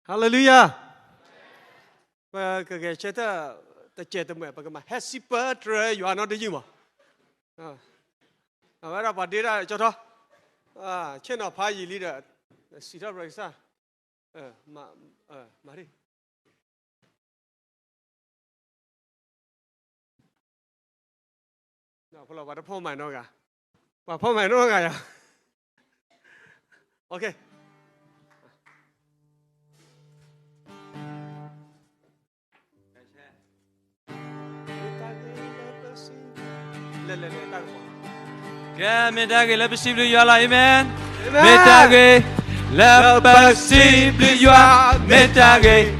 ဟါလ့လူယၤ. ပကဂဲၤဆၢထၢၣ်တစဲးတမှဲာ် ပကမၤဟဲစံးပတြၢၤယွၤနီတယုၢ်မး. အဝဲဒၣ်ပှၤဒ့တၢ်ကၠီထီၣ်, ဆ့ၣ်နီၤဖးယံာ်လံဒီး စံးထီၣ်ပတြၢၤကစၢ်, မၤ, မၤဒ် ပှၤတဖီမၤနီတဂၤ, ပှၤဖီမၤနီတဂၤယၤ. ကဲ မ့ၢ်တၢ်ဂ့ၤလၢပစံးဘျုးယွၤလီၤ. အၤမ့ၣ်. မ့ၢ်တၢ်ဂ့ၤလၢပစံးဘျုးယွၤ, မ့ၢ်တၢ်ဂ့ၤ,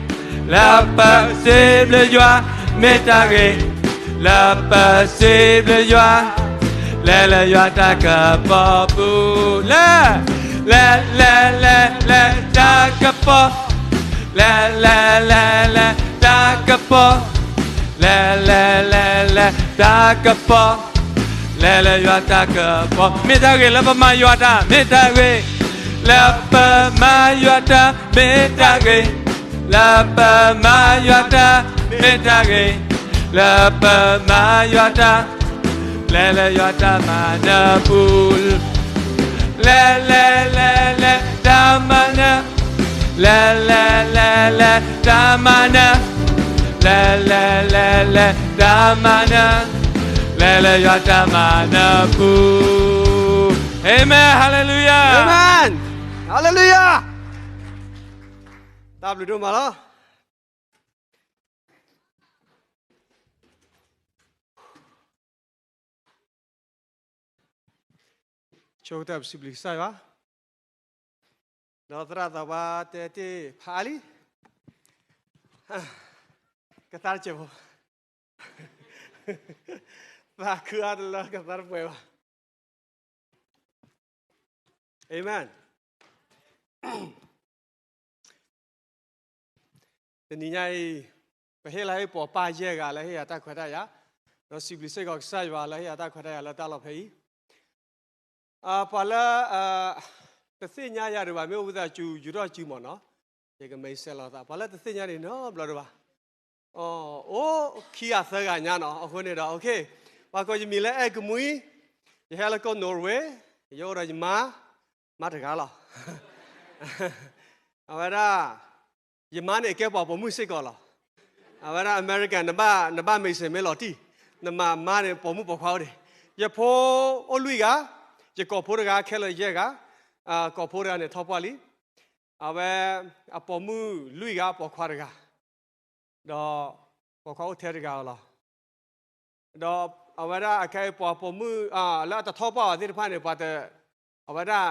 လၢပစံးဘျုးယွၤ, မ့ၢ်တၢ်ဂ့ၤ, လၢပစံးဘျုးယွၤ, လဲၤလၢယွၤတၢ်ကပီၤပူၤ, လဲၤ, လဲၤ, လဲၤ, လဲၤ, လဲၤ, လဲၤ, တၢ်ကပီၤ လဲၤ, လဲၤ, လဲၤ, လဲၤ, တၢ်ကပီၤ, လဲၤ, လဲၤ, လဲၤ, လဲၤ, တၢ်ကပီၤ, လဲၤလၢယွၤတၢ်ကပီၤ, မ့ၢ်တၢ်ဂ့ၤလၢပမၤယွၤတၢ်, မ့ၢ်တၢ်ဂ့ၤ, လၢပမၤယွၤတၢ်, မ့ၢ်တၢ်ဂ့ၤ, လၢပမၤယွၤတၢ်, မ့ၢ်တၢ်ဂ့ၤ, လၢပမၤယွၤတၢ် လဲၤလၢယွၤတၢ်မၤနၢၤပူၤ, လဲၤ, လဲၤ, လဲၤ, လဲၤ, တၢ်မၤနၢၤ, လဲၤ, လဲၤ, လဲၤ, လဲၤ, တၢ်မၤနၢၤ, လဲၤ, လဲၤ, လဲၤ, လဲၤ, တၢ်မၤနၢၤ, လဲၤလၢယွၤတၢ်မၤနၢၤပူၤ. အၤမ့ၣ်, ဟါလ့လူယၤ, အၤမ့ၣ်, ဟါလ့လူယၤ, တၢ်ဘျုးဒိၣ်မးလီၤ. ဆိကတၢၢ်ပစံးဘျုးကစၢ်ယွၤ, ဒီးသရၣ်သးပှၢ်တဲတ့ၢ်ဖးအါလံ, ကသါတစဲးဖိ, သးခုအါတလၢကသါတပှဲၤဘၣ်. အၤမ့ၣ်. တနံၤညါအံၤ, ပဟ့ၣ်လီၤဟ့ၣ်ပှၤပၢ်ယဲၢ်ဂၤလၢဟ့ၣ်ယၤ တၢ်ခွဲးတၢ်ယာ်, ဒီးစံးဘျုးစ့ၢ်ကီးကစၢ်ယွၤလၢဟ့ၣ်ယၤတၢ်ခွဲးတၢ်ယာ်လၢတၢ်လီၢ်ဖဲအံၤ. ပှၤလၢ တသ့ၣ်ညါယၤဒံးဘၣ် မ့ၢ်အိၣ်ဝံသးစူၤ ယူၤထီၣ်စုမၢ်နီၤ, ယကမၤစဲးလီၤသး ပှၤလၢတသ့ၣ်ညါန့ၣ်နီတဘျီဒံးဘၣ်. အိၣ်ခံဂၤသၢဂၤညါနီၤ, အဃိန့ၣ်ဒီး ပှၤကိးယမံၤလၢအဲၣ်ကမှံ, ယဟဲလၢကီၢ် Norway, ယအိၣ်ဒီးယမါ, မါတဂၤလီၤ. အဝဲဒၣ် ယမါန့ၣ်ကဲပှၤပိာ်မုၣ်စ့ၢ်ကီးလီၤ. အဝဲဒၣ် American နဘၣ်, နဘၣ်မၤစဲးမ့ၢ်လီၤတံၢ်, နမၤမါန့ၣ် ပိာ်မုၣ်ပိာ်ခွါအိၣ်ဒံး. ယဖိအိၣ်လွံၢ်ဂၤ, ယကိာ်ဖိတဂၤခဲလၢာ်ယဲၢ်ဂၤ, ကိာ်ဖိတဂၤန့ၣ်ထီၣ်ပှၢ်လံ. အဝဲ အပိာ်မုၣ်လွံၢ်ဂၤ ပိာ်ခွါတဂၤ, ဒီးပိာ်ခွါအိၣ်ထဲတဂၤလီၤ. ဒီးအဝဲဒၣ်အခဲအံၤပှၤပိာ်မုၣ် လၢအတထီၣ်ပှၢ်ဘၣ်သ့ၣ်တဖၣ်န့ၣ် ပှၤတ, အဝဲဒၣ်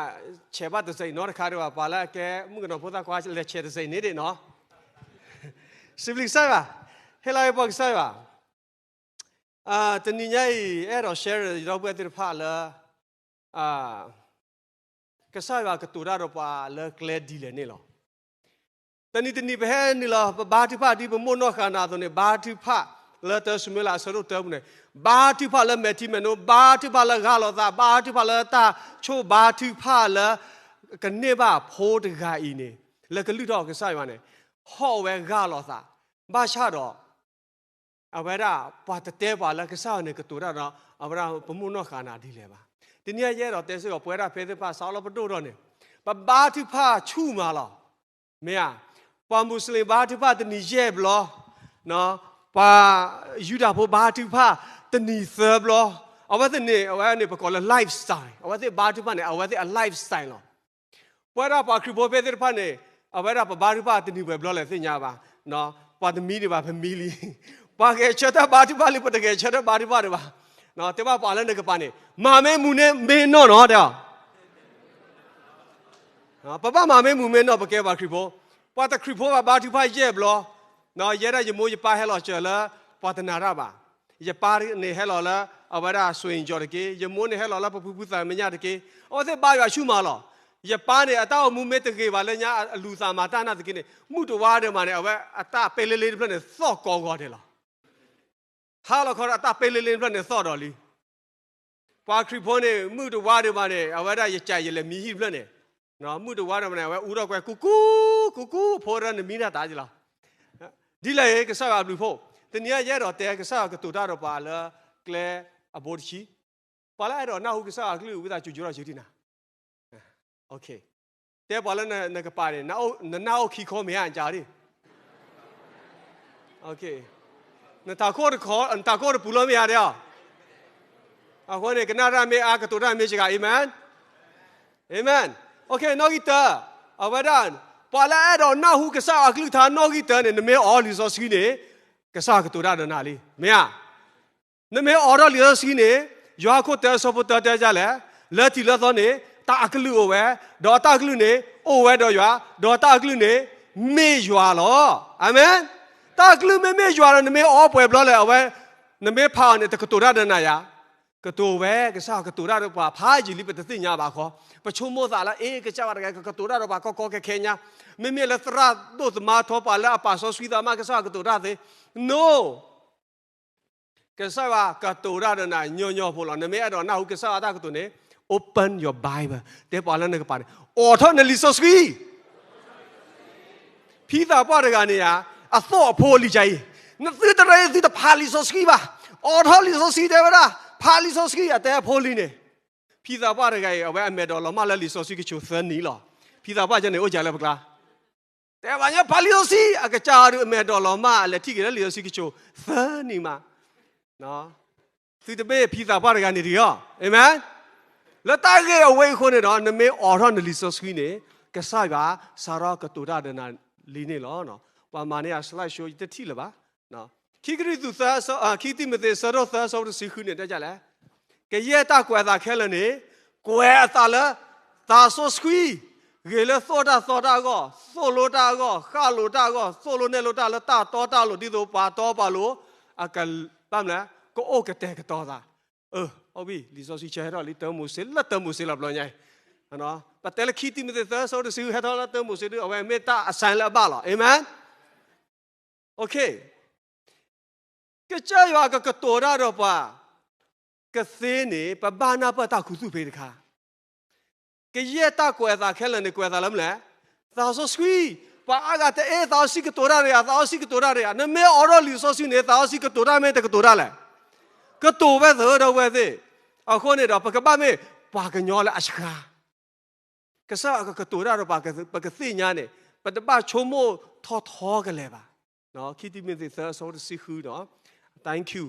ဆဲးဘၣ်တစဲးနီတခါဒံးဘၣ်, ပှၤလၢအကဲမုၣ်ကနီၤဖိသၣ်ခွါ လဲၤဆဲးတစဲးန့ၣ်ဒံးနီၤ. စံးဘျုးကစၢ်ယွၤ, ဟ့ၣ်လီၤဟ့ၣ်ပှၤကစၢ်ယွၤ. တနံၤညါအံၤ အဲၣ်ဒိး share ဒီပုၢ်ဝဲၢ်သ့ၣ်တဖၣ်လၢ ကစၢ်ယွၤကတိၤတၢ်ဒီးပှၤလၢကျဲဒ်လဲၣ်န့ၣ်လီၤ. တနံၤတနံၤပဟဲနုာ်လီၤ ပဘါထုကဖၣ်ဒ်ပမိၢ်နီၢ်ဃာ်နၤအသိးန့ၣ်, ဘါထုကဖၣ်လၢတၢ ၡမူၤအ့လး အဆၢဒိၣ်တၢပူၤန့ၣ်, ဘါထုကဖၣ်လၢမဲာ်ထံမဲာ်နိ, ဘါထုကဖၣ်လၢဂၢ်လီၤသး, ဘါထုကဖၣ်လၢတၢ်ဆိၣ်, ဘါထုကဖၣ်လၢကန့ၢ်ဘၣ်ဖိတဂၤအံၤန့ၣ်, လၢကလုၢ်ထီၣ်ကစၢ်ယွၤန့ၣ်, ဟီၣ်ဝဲဂၢ်လီၤသး, ဘၣ်ဆၣ်ဒီး အဝဲဒၣ်ပှၤတတဲပှၤလၢကစၢ်ယွၤန့ၣ်ကတိၤတၢ်ဒီး အဝဲဒၣ်ပမိၢ်နီၢ်ဃာ်နၤဒ်လဲၣ်ဘၣ်. တနံၤအံၤယအဲၣ်ဒိးတဲစ့ၢ်ကီး ပဝဲဒၣ်ဖဲသ့ၣ်တဖၣ် စးလီပဒိၣ်ထီၣ်န့ၣ်, ပဘါထုကဖၣ်ဆူၣ်မးလီၤ. မ့ၢ်ဧါ, ပှၤမူးစလ့ၣ်ဘါထုကဖၣ်တနံၤယဲၢ်ဘျီ, ပှၤယူဒၤဖိဘါထုကဖၣ်တနံၤသၢဘျီ, အဝဲသ့ၣ်န့ၣ် အဝဲန့ၣ်ပကိးလၢ lifestyle, အဝဲသ့ၣ်ဘါထုကဖၣ်န့ၣ် အဝဲသ့ၣ်အ lifestyle လီၤ. ပဝဲဒၣ်ပှၤခရံာ်ဖိဖဲသ့ၣ်တဖၣ်န့ၣ်, အဝဲဒၣ်ပဘါထုကဖၣ်တနံၤပှဲၤဘျီလဲၣ်သ့ၣ်ညါဘၣ်, ပှၤတမံဒံးဘၣ် ပမံလံ. ပှၤဂဲၤဆၢထၢၣ်ဘါထုကဖၣ်လံ ပတဂဲၤဆၢထၢၣ်ဘါထုကဖၣ်ဒံးဘၣ်. တဲဘၣ်ပှၤလၢနကပၤန့ၣ်, မၤမ့ၢ်မူန့ၣ်မ့ၢ်နီၢ်နီၤတဲအီၤ. ပဘၣ်မၤမ့ၢ်မူမ့ၢ်နီၢ် ပကဲပှၤခရံာ်ဖိ, ပှၤတခရံာ်ဖိဘၣ်ဘါထုကဖၣ်ယဲၢ်ဘျီ, ယဲဒၣ်ယမိၢ်ယပၢ်ဟဲလီၤစၢၤလၢ ပှၤတနာ်တၢ်ဘၣ်. ယပၢ်န့ၣ်ဟဲလီၤလၢ အဝဲဒၣ်စွ့ၣ်အ့ၣ်ကၠီၣ်တက့ၢ်, ယမိၢ်န့ၣ်ဟဲလီၤလၢပဖုဖုသးမဲာ်ညါတက့ၢ်, အဝဲသ့ၣ်ဘါယွၤဆူၣ်မးလီၤ. ယပၢ်န့ၣ် အတၢ်အိၣ်မူမ့ၢ်တဂ့ၤဘၣ်လၢညါ အလူၤသးမၤတၢ်နာ်သက့န့ၣ်, မုၢ်တဝါဒံးမးန့ၣ် အဝဲအတၢ်ပဲလ့လ့တဖျၢၣ်န့ၣ် သီၣ်ကိးဂီၤဒဲးလီၤ. ဟါလီၤခီဒီး အတၢ်ပဲလ့လ့တဖျၢၣ်န့ၣ်သီၣ်ဒီးလံ. ပှၤခရံာ်ဖိန့ၣ် မုၢ်တဝါဒံးမးန့ၣ် အဝဲဒၣ်ယကးယလဲၤမံဟံၣ်တဖျၢၣ်န့ၣ်, မုၢ်တဝါဒံးမးန့ၣ် အဝဲအူထီၣ်ကွဲကူကူ ကူကူဖိဒီးနမံနၢ်တၢ်ကလီၤ. ဒ်လဲၣ်ဂ့ၤ ကစၢ်ယွၤအဘျုးအဖှိၣ်, တနံၤအံၤယအဲၣ်ဒိးတဲ ကစၢ်ယွၤကတိၤတၢ်ဒီးပှၤလၢကျဲအဘိတဆံ, ပှၤလၢအဲၣ်ဒိးနၢ်ဟူကစၢ်ယွၤအကလုၢ်ဝံသးစူၤ ယိၤထီၣ်ယုာ်ဒံးနၤ တဲပှၤလၢနကပၤန့ၣ်, နနၢ်အိၣ်ခံခီမ့ၢ်ဧါ ကဒံး, နထးခိၣ်တခီ, နထးခိၣ်တပူၤလီၤမ့ၢ်ဧါတဲအီၤ. အဃိန့ၣ် ကနၣ်တၢ်မ့ၢ်အါ ကတိၤတၢ်မ့ၢ်စှၤ, Amen, Amen. နီၣ်ဂံၢ်တၢ, အဝဲဒၣ်, ပှၤလၢအဲၣ်ဒိးနၢ်ဟူကစၢ်ယွၤအကလုၢ်ကထါနီၣ်ဂံၢ်တၢန့ၣ် နမ့ၢ်အိးထီၣ်လံာ်စီဆှံန့ၣ်, ကစၢ်ယွၤကတိၤတၢ်ဒီးနၤလံ, မ့ၢ်ဧါ. နမ့ၢ်အိးထီၣ်လံာ်စီဆှံန့ၣ်, ယိၤဟၣ်ခိၣ်တၢအဆၢဖိတၢတဲဒ်လဲၣ်, လၢထံးလၢသီန့ၣ် တၢ်အကလုၢ်အိၣ်ဝဲ, ဒီးတၢ်အကလုၢ်န့ၣ် အိၣ်ဝဲဒီးယွၤ, ဒီးတၢ်အကလုၢ်န့ၣ် မ့ၢ်ယွၤလီၤ. အၤမ့ၣ်. တၢ်အကလုၢ်မ့မ့ၢ်ယွၤဒီး နမ့ၢ်အိးပှဲၤဘျီလဲၣ်, အဝဲ, နမ့ၢ်ဖးအီၤန့ၣ် တကတိၤတၢ်ဒီးနၤဧါ. ကတိၤဝဲ, ကစၢ်ယွၤကတိၤတၢ်ဒီးပှၤဖးယံာ်လံ ပတသ့ၣ်ညါဘၣ်ခီ, ပဆိကမိၣ်သးလၢ အ့ ကစၢ်ယွၤတဂၤကကတိၤတၢ်ဒီးပှၤကီကီခဲခဲညါ, မ့မ့ၢ်လၢသရၣ်ဒိၣ်သမါထီ ပှၤလၢအပာ်စီဆှံသးမး ကစၢ်ယွၤကတိၤတၢ်သ့, နီၣ် ကစၢ်ယွၤကတိၤတၢ်ဒီးနၤညီညီဖိလီၤ. နမ့ၢ်အဲၣ်ဒိးနၢ်ဟူကစၢ်ယွၤတၢ်ကတိၤန့ၣ်, open your Bible, တဲပှၤလၢနကပၤန့ၣ်, အိးထီၣ်နလံာ်စီဆှံ. ဖံသးပှၢ်တဂၤန့ၣ်ဧါ, အသိၣ်အဖိအလံၤကါအံၤ, နသုတရၢ သုတဖးလံာ်စီဆှံဘၣ်, အိးထီၣ်လံာ်စီဆှံတဲဝဲဒၣ်, ဖးလံာ်စီဆှံအတဲအဖိလံၤန့ၣ်, ဖံသးပှၢ်တဂၤအံၤ အဝဲအမဲာ်ဒိးလီၤမၢ်လၢလံာ်စီဆှံကဆိးသၢနံၣ်လီၤ. ဖံသးပှၢ်ကဲန့ၣ် အိၣ်ကလဲၣ်ပကျါ တဲပှၤညီဖးလံာ်စီဆှံ အကစၢ်အဒုးအမဲာ်ဒိးလီၤမၢ် အလဲၤထံၣ်က့ၤလၢလံာ်စီဆှံကဆိးသၢနံၣ်မး, သုတဘ့ၣ်ဖံသးပှၢ်တဂၤန့ၣ်တဂ့ၤအီၤ, အၤမ့ၣ်. လၢတၢ်ဂ့ၢ်အဝဲအံၤအဃိန့ၣ်ဒီး နမ့ၢ်အိးထီၣ်နလံာ်စီဆှံန့ၣ်, ကစၢ်ယွၤစးထီၣ်ကတိၤတၢ်ဒီးနၤလံန့ၣ်လီၤ. ပှၤမၤန့ၢ်အ slide show ယတထံၣ်လၢၤဘၣ်. ခံကရံၣ်သူးသၢ, ခံတံၤမသ့း ဆၢဒိၣ်သၢ ဆၢဖိတဆံဃုန့ၣ် တဲဒ်လဲၣ်, ကယဲၢ်တၢ်ကွဲးအသးခဲလၢာ်န့ၣ်, ကွဲးအသးလၢသးစီဆှံ, ဂ့ၤလၢသိၣ်တၢ်သီတၢ်အဂီၢ်, သိၣ်လိတၢ်အဂီၢ်, ဃၣ်လိၤတၢ်အဂီၢ်, သိၣ်လိနဲၣ်လိတၢ်လၢတၢ်တီတၢ်လိၤ ဒ်သိးပှၤတီပှၤလိၤ, အက, ဘၣ်မလဲၣ်, ကအိၣ်ကတဲာ်ကတီၤသး. အဝဲ လံာ်စီဆှံဆၢဟဲထီၣ်လံ တၢမိၤၡ့ လၢတၢမိၤၡ့လီၤဘျီညါအံၤ, ပတဲလၢခံတံၤမသ့းသၢ ဆၢဖိတဆံဃု ဟဲထီၣ်လၢတၢမိၤၡ့ဒုး အဝဲမ့ၢ်တၢ်အ sign လၢအဘၣ်လီၤ. အၤမ့ၣ်. ကစၢ်ယွၤကကတိၤတၢ်ဒီးပှၤကသ့န့ၣ် ပဘၣ်နၢ်ပၢၢ်တၢ်ခူသူၣ်ဖဲတခါ, ကယဲၢ်တၢ်ကွဲးအသးခဲလၢာ်န့ၣ် ကွဲးအသးလၢမနုၤလဲၣ်, သးစီဆှံ. ပှၤအါဂၤတဲ အ့ သးစီဆှံကတိၤတၢ်တဂ့ၤ, သးစီဆှံကတိၤတၢ်တဂ့ၤ. နမ့ၢ်အိးထီၣ်လံာ်စီဆှံန့ၣ် သးစီဆှံကတိၤတၢ်မ့ၢ်တကတိၤတၢ်လဲၣ်, ကတိၤဝဲသၢဒီပုၢ်ဝဲၢ်သ့ၣ်. အဃိန့ၣ်ဒီး ပကဘၣ်မ့ၢ်ပှၤကညီလၢအစှၤ ကစၢ်ယွၤကကတိၤတၢ်ဒီးပှၤ ပကသ့ၣ်ညါန့ၣ်, ပတဘၣ်ဆိကမိၣ်ထီထီကလဲာ်ဘၣ်. ခံတံၤမသ့းသၢ အဆၢဖိတဆံဃုဒီး, thank you,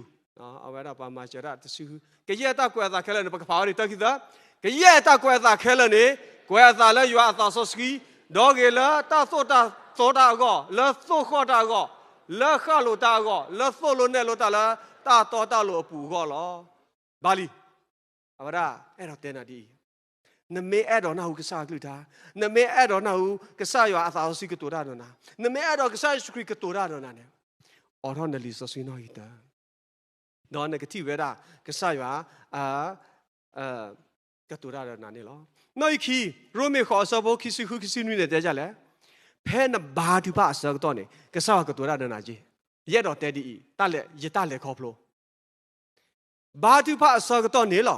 အဝဲဒၣ်ပှၤမၤစၢၤတၢ်တဆံဃု, ကယဲၢ်တၢ်ကွဲးအသးခဲလၢာ်န့ၣ် ပကဖးဝဲဒၣ်တၢခံသၢ, ကယဲၢ်တၢ်ကွဲးအသးခဲလၢာ်န့ၣ် ကွဲးအသးလၢယွၤအသးစီဆှံ, ဒီးဂ့ၤလၢတၢ်သိၣ်တၢ်သီတၢ်အဂီၢ်, လၢသိၣ်ဃီၣ်တၢ်အဂီၢ်, လၢဃၣ်လိၤတၢ်အဂီၢ်, လၢသိၣ်လိနဲၣ်လိတၢ်လၢတၢ်တီတၢ်လိၤအပူၤအဂီၢ်လီၤ. ဘၣ်လံ. အဝဲဒၣ်အဲၣ်ဒိးတဲနၤဒ်အံၤ, နမ့ၢ်အဲၣ်ဒိးနၢ်ဟူကစၢ်အကလုၢ်ကထါ, နမ့ၢ်အဲၣ်ဒိးနၢ်ဟူကစၢ်ယွၤအသးစီဆှံကတိၤတၢ်ဒီးနၤ, နမ့ၢ်အဲၣ်ဒိးကစၢ်ယ့ၣ်ၡူးခရံာ်ကတိၤတၢ်ဒီးနၤန့ၣ်, အိးထီၣ်နလံာ်စီဆှံနီၣ်ဂံၢ်တၢ, ဒီးနကထံၣ်ဝဲဒၣ် ကစၢ်ယွၤ ကတိၤတၢ်ဒီးနၤန့ၣ်လီၤ. နီၣ်ဂံၢ်ခံ, ရိမ့ၤဃိး အဆၢဖိခံဆံဃု ခံဆံနွံန့ၣ် တဲဒ်လဲၣ်, ဖဲနဘါထုကဖၣ်အဆၢကတီၢ်န့ၣ် ကစၢ်ယွၤကတိၤတၢ်ဒီးနၤက့ၤ. ယအဲၣ်ဒိးတဲဒ်အံၤ, တၢ်လဲၤ, ယတၢ်လဲၤခီဖျိ ဘါထုကဖၣ်အဆၢကတီၢ်န့ၣ်လီၤ.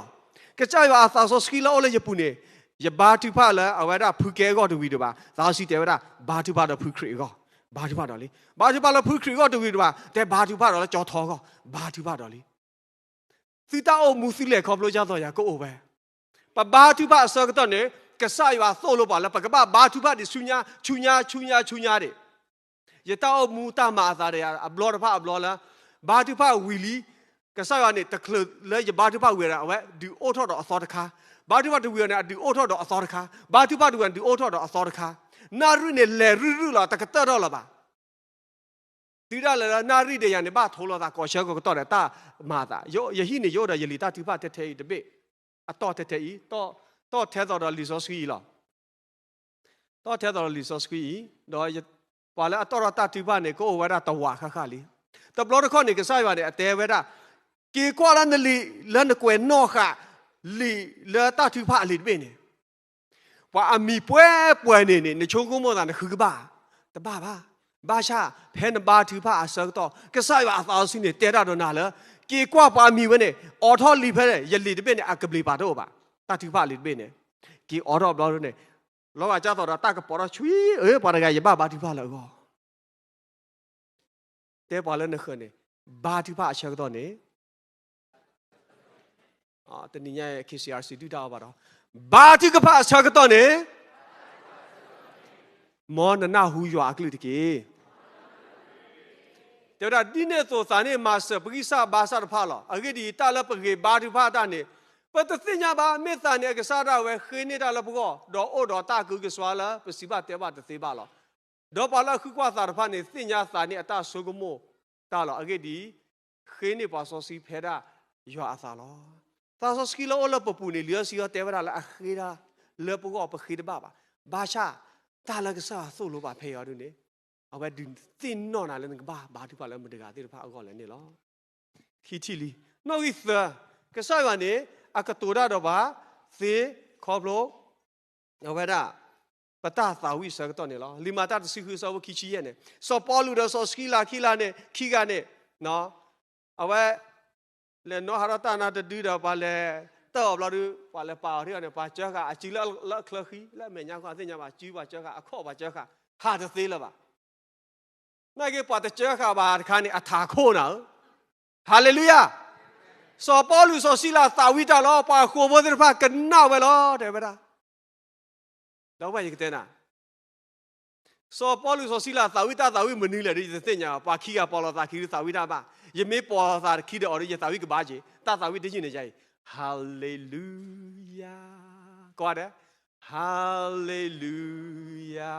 ကစၢ်ယွၤအသးစီဆှံလၢအိၣ်လၢယပူၤန့ၣ်, ယဘါထုကဖၣ်လၢအဝဲဒၣ်ဖုကဲအဂီၢ်တဝံၤဒံးဘၣ်, သးစီဆှံတဲဝဲဒၣ် ဘါထုကဖၣ်ဒီးဖုခရံာ်အဂီၢ်, ဘါထုကဖၣ်ဒီးလံ. ဘါထုကဖၣ်လၢဖုခရံာ်အဂီၢ်တဝံၤဒံးဘၣ်, တဲဘါထုကဖၣ်ဒီးလၢကၠီထီအဂီၢ်, ဘါထုကဖၣ်ဒီးလံ. သုတၢ်အိၣ်မူသုလဲၤခီဖျိဒ်သိးယၤကအိၣ်ဝဲ ပဘါထုကဖၣ်အဆၢကတီၢ်န့ၣ်, ကစၢ်ယွၤသိၣ်လိပှၤလၢပကဘၣ်ဘါထုကဖၣ်ဒံးဆူညါ, ဆူညါ, ဆူညါ, ဆူညါဒံး. ယတၢ်အိၣ်မူတၢ်မၤအသးဒီးယၤ အဘျီတဖၣ်အဘျီလၢ ဘါထုကဖၣ်ဝံၤလံ, ကစၢ်ယွၤန့ၣ် တချုးလၢယဘါထုကဖၣ်ဝံၤဒီး အဝဲဒုးအိၣ်ထီၣ်ဒီးအသီတခါ, ဘါထုကဖၣ်တဝံၤအီၤန့ၣ် အဒုးအိၣ်ထီၣ်ဒီးအသီတခါ, ဘါထုကဖၣ်တဝံၤအီၤန့ၣ် ဒုးအိၣ်ထီၣ်ဒီးအသီတခါ, နၣ်ရံၣ်န့ၣ် လဲၤရုၢ်ရုၢ်လီၤ တကတၢၢ်ထီၣ်လၢၤဘၣ်. တုၤဒၣ်လဲာ်လၢနၣ်ရံၣ်ဒီးယၤန့ၣ် ဘၣ်ထိလိာ်သးကိးဆၢကတီၢ်ဒီးတၢ်မၤအသး, ယဟံၣ်န့ၣ် ယအိၣ်ဒီးယလံာ်တၢ်ထုကဖၣ်ထဲထဲအံၤတဘ့ၣ်, အတီၢ်ထဲထဲအံၤ, တီၢ်ထဲသိးဒီးလံာ်စီဆှံအံၤလီၤ. တီၢ်ထဲသိးဒီးလံာ်စီဆှံအံၤ, ဒီးပှၤလၢအတီၢ်ထီၣ်တၢ်ထုကဖၣ်န့ၣ် ကအိၣ်ဝဲဒၣ်တဝာ်ဃၣ်ဃၣ်လံ. တဘျီတခီၣ်န့ၣ် ကစၢ်ယွၤန့ၣ် အတဲဝဲဒၣ်, က့ၤကွၢ်လၢနလံာ်လၢနကွဲးနီၣ်ဃာ် လံာ်လၢတၢ်ထုကဖၣ်အလံာ်တဘ့ၣ်န့ၣ် ပှၤအမံၤပှဲၤပှဲၤန့ၣ်န့ၣ် နဆိကမိၣ်သးနဃုကဘၣ်, တဘၣ်ဘၣ်. ဘၣ်ဆၣ် ဖဲနဘါထုကဖၣ်အဆၢကတီၢ် ကစၢ်ယွၤအသးစီဆှံန့ၣ် တဲတၢ်ဒီးနၤလၢ က့ၤကွၢ်ပှၤအမံၤဝဲန့ၣ် အိးထီၣ်လံာ်ဖဲယလံာ်တဘ့ၣ်န့ၣ် အကဘျံးပၤတအိၣ်ဘၣ်. တၢ်ထုကဖၣ်အလံာ်တဘ့ၣ်န့ၣ် က့ၤအိးထီၣ်ဘျီန့ၣ် လီၤဂာ်ကၢ်သိးဒီးတၢ်ကပီၤထီၣ်ဆှံ, အၢ ပှၤတဂၤယဘၣ်ဘါထုကဖၣ်လၢအဂီၢ်, တဲပှၤလၢနဃၢၤန့ၣ်, ဘါထုကဖၣ်အဆၢကတီၢ်န့ၣ် တနံၤညါ K C R C ဒုၣ်တၢ်အီၣ်ဘၣ်ဒီး, ဘါထုကဖၣ်အဆၢကတီၢ်န့ၣ်, မ်နနၢ်ဟူယွၤအကလုၢ်တက့ၢ်. တဲဝဲဒၣ်ဒ်န့ၣ်အသိးသးန့ၣ်မၤစၢၤပဂံၢ်စၢ်ဘါစၢ်တဖၣ်လီၤ. အဂ့ၢ်ဒ်အံၤ, တၢ်လၢပဂ့ၤဘါထုကဖၣ်တၢ်န့ၣ်, ပတသ့ၣ်ညါဘၣ်, မ့ၢ်သးန့ၣ်အကစၢ်ဒၣ်ဝဲဃ့န့ၢ်တၢ်လၢပဂီၢ်, ဒီးအိၣ်ဒီးတၢ်ကအုကစွါလၢပစံးဘၣ်တဲဘၣ်တသ့ဘၣ်လီၤ. ဒီးပှၤလၢအဃုကွၢ်သးတဖၣ်န့ၣ် သ့ၣ်ညါသးန့ၣ်အတၢ်ဆိကမိၣ်တၢ်လီၤ. အဂ့ၢ်ဒ်အံၤ, ဃ့န့ၢ်ပှၤစီဆှံဖဲဒၣ်ယွၤအသးလီၤ. သးစီဆှံလၢအိၣ်လၢပပူၤန့ၣ် လံာ်စီဆှံတဲဝဲဒၣ်လၢအဃ့ဒၣ်လၢပဂီၢ် ပဃ့တဘၣ်ဘၣ်. ဘၣ်ဆၣ်တၢ်လၢကစၢ်ယွၤသိၣ်လိပာ်ဖဲအံၤဒုန့ၣ်, အဝဲဒုးသ့ၣ်နီၣ်နၤလၢနကဘၣ်ဘါထုကဖၣ်လၢမတၤတဂၤသ့ၣ်တဖၣ်အဂီၢ်လဲၣ်န့ၣ်လီၤ. ခံထံၣ်လံ, နီၣ်ဂံၢ်သၢ, ကစၢ်ယွၤန့ၣ် အကတိၤတၢ်ဒီးပှၤသ့ခီဖျိ အဝဲဒၣ် ပတၢ်သးဝံၣ်အဆၢကတီၢ်န့ၣ်လီၤ. လံာ်မၤတၢ်တဆံဃုအဆၢဖိခံဆံယဲၢ်န့ၣ်, စီၤပီလူးဒီးစီၤစံလၤခံဂၤန့ၣ်, ခံဂၤန့ၣ်, အဝဲ လဲၤနီၣ်ဟးထီၣ်တၢ်နါတဒုဒီး ပှၤလဲၤတၢၢ်အီၤဘျီဒု, ပှၤလဲၤပာ်အီၤထံအီၤန့ၣ်, ပှၤစၢဃာ်အစုလၢအချၢဃံ, လၢအမဲာ်ညါခီ အသ့ၣ်ညါဘၣ်, စုပှၤစၢဃာ်, အခီၣ်ပှၤစၢဃာ်, ဟးတသ့လၢၤဘၣ်. နာ်က့ ပှၤတစၢဃာ်ဘၣ်တခါန့ၣ် အထးခိၣ်နၤဧၢ, ဟၤလ့လူယၤ. စီၤပီလူးစီၤစံလၤသးဝံၣ်တၢ်လီၤ, ပှၤဃိာ်ဖိသ့ၣ်တဖၣ်ကနၣ်ဝဲလီၤ, တဲဝဲဒၣ်. ဒီးဝဲယကတဲနၤ, စီၤပီလူးစီၤစံလၤသးဝံၣ်တၢ်သးဝံၣ်မနုၤလဲၣ်ဒီး ယတသ့ၣ်ညါဘၣ်. ပှၤခံဂၤပိာ်လီၤသးခံဒုးသးဝံၣ်တၢ်ဘၣ်. ယမ့ၢ်ပိာ်လီၤသးတခံဒီးအီၤဒီး ယသးဝံၣ်ကဘၣ်က့ၤ, တၢ်သးဝံၣ်တယုၢ်န့ၣ်ယၤအံၤ, ဟၤလ့လူယၤ, ကိးဂၤဒဲး, ဟၤလ့လူယၤ,